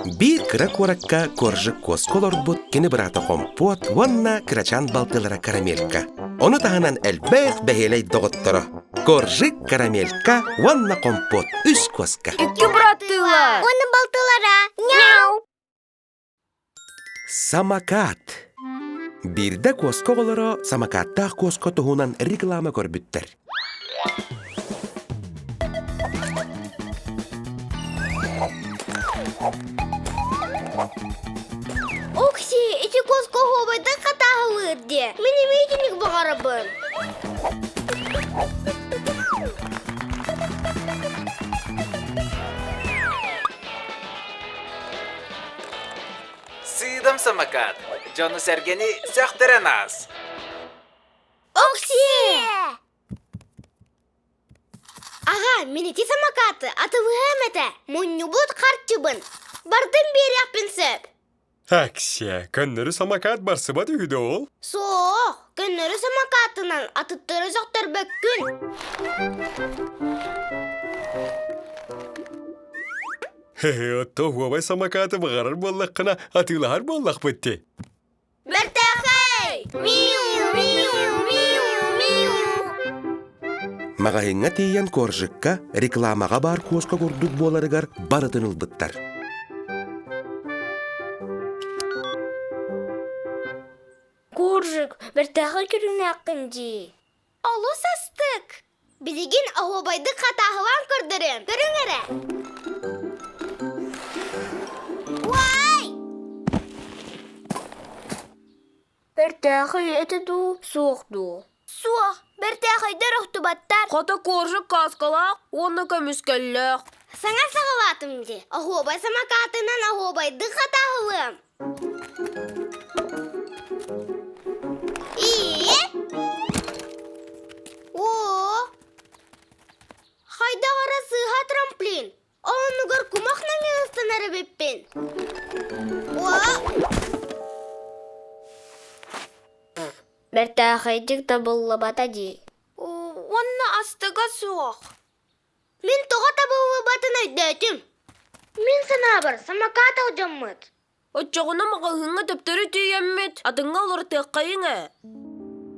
Биир кыра куоракка Коржик куоска олорбут кини быраата Хомпуот уонна кырачаан балтылара Карамелька. Ону таһынан элбэх бэһиэлэй доҕотторо Коржик, Карамелька уонна Хомпуот үс куоска. Икки быраттыылар. Уонна балтылара. Няу! Самокат. Биирдэ куоска оҕолоро самокаттаах куоска туһунан реклама көрбүттэр. Окси, ити куоска оһуобайдан хатааһылыыр диэ. Мин эмиэ итинник баҕарабын. Сыыдам самокат, дьону-сэргэни сөхтөрөн аас. Окси! Аҕа, мин ити самокаты атылыһыам этэ. Мунньубут харчыбын. Бардым биэриэхпин сөп. Аксия, көннөрү самокат барсыбат үһү да ол? Суох, көннөрү самокатынан атыттары сөхтөрбөккүн. Отто уобай самокаты баҕарар буоллаххына атыылаһар буоллахпыт дии. Бэртээхэй! Миу, миу, миу, миу! Маҕаһыыҥҥа тиийэн Коржикка рекламаҕа баар куоска курдук буоларыгар барытын ылбыттар. Коржик, бэртээхэй көрүҥнээххин дии. Олус астык! Билигин оһуобайдык хатааһылаан көрдөрүөм. Көрүҥ эрэ! Уай! Бэртээхэй этэ дуу, суох дуу? Суох, бэртээхэйдэр охтубаттар. Хата коржик кааскалаах уонна көмүскэллээх. Саҥа саҕалаатым дии. Оһуобай самокатынан оһуобайдык хатааһылыам. Ии? Оо! Хайдах эрэ сыыһа трамплин. Оннугар кумах нөҥүө ыстанар эбиппин. О! Бэртээхэйдик табыллыбата дии. Уонна астыга суох. Мин тоҕо табыллыбатын өйдөөтүм. Мин санаабар, самокат алдьаммыт. Оччоҕуна маҕаһыыҥҥа төптөрү тиийэммит, атыҥҥа уларытыаххайыҥ ээ.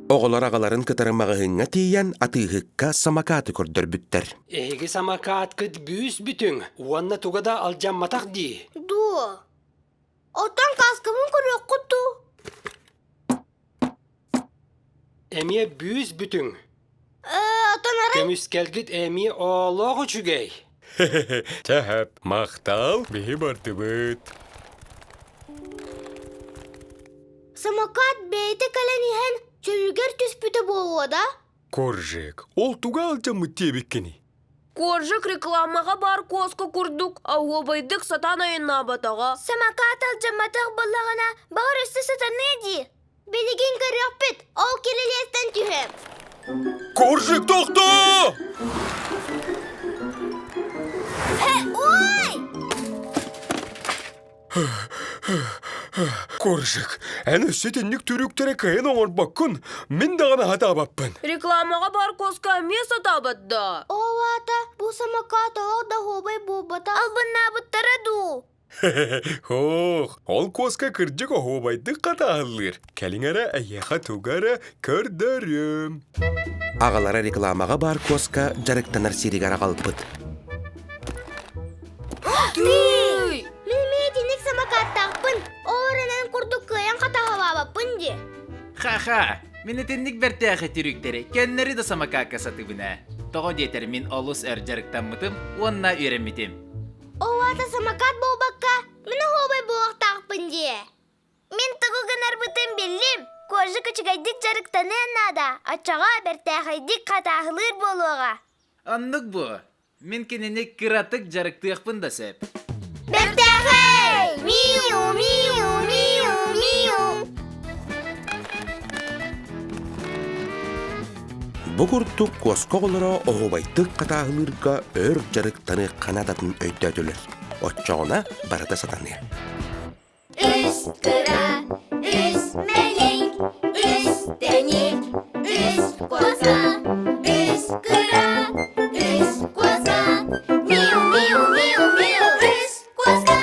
Оҕолор аҕаларын кытары маҕаһыыҥҥа тиийэн атыыһыкка самокаты көрдөрбүттэр. Эһиги самокаткыт бүүс-бүтүҥ уонна туга да алдьамматах дии. Дуо? Оттон кааскабын көрүөххүт дуу? Эмиэ бүүс-бүтүҥ. Ээ, оттон арай... Көмүскэлгит эмиэ оолоох үчүгэй. Чэ, махтал, биһи бардыбыт. Самокат бэйэтэ кэлэн иһэн чөлүгэр түспүтэ буолуо да? Коржик, ол туга алдьаммыт диэбиккиний? Коржик рекламаҕа баар куоска курдук оһуобайдык сатаан айаннаабатаҕа. Самокат алдьамматах буоллаҕына, баҕар өссө сатаныа дии. Билигин көрүөхпүт, ол кирилиэстэн түһүөм. Коржик тохтоо! Ой! Коржик, эн өссө итинник түрүктэри кыайан оҥорбоккун, мин даҕаны сатаабаппын. Рекламаҕа баар куоска эмиэ сатаабат да. Ол аата бу самокат олох да оһуобай буолбатах. Албыннаабыттара дуу? Ох, ол куоска кырдьык оһуобайдык хатааһыллыыр. Кэлиҥ эрэ эйиэхэ тугу эрэ көрдөрүөм. Аҕалара рекламаҕа баар куоска дьарыктанар сиригэр аҕалбыт. Тыый! Мин эмиэ итинник самокаттаахпын. Ол эрэнэн курдук кыайан хатааһылаабаппын дии. Ха-ха, мин итинник бэртээхэй түрүктэри көннөрү да самокакка сатыыбын ээ. Тоҕо диэтэр мин олус өр дьарыктаммытым уонна үөрэммитим. Ол аата самокат буолбакка, мин оһуобай буолуохтаахпын дии. Мин тугу гынарбытын биллим. Кожик үчүгэйдик дьарыктаныан наада, оччоҕо бэртээхэйдик хатааһылыыр буолуоҕа. Оннук буо. Мин кинини кыратык дьарыктыахпын да сөп. Бэртээхэй! Миу, миу, миу, миу! Бу курдук куоска оҕолоро оһуобайдык хатааһылыырга өр дьарыктаныах ханаадатын өйдөөтүлэр. Оччоҕуна барыта сатаныа. Үс кыра, үс мэлик, үс тэник, үс коза, үс кыра, үс коза, миу, миу, миу, миу, үс коза.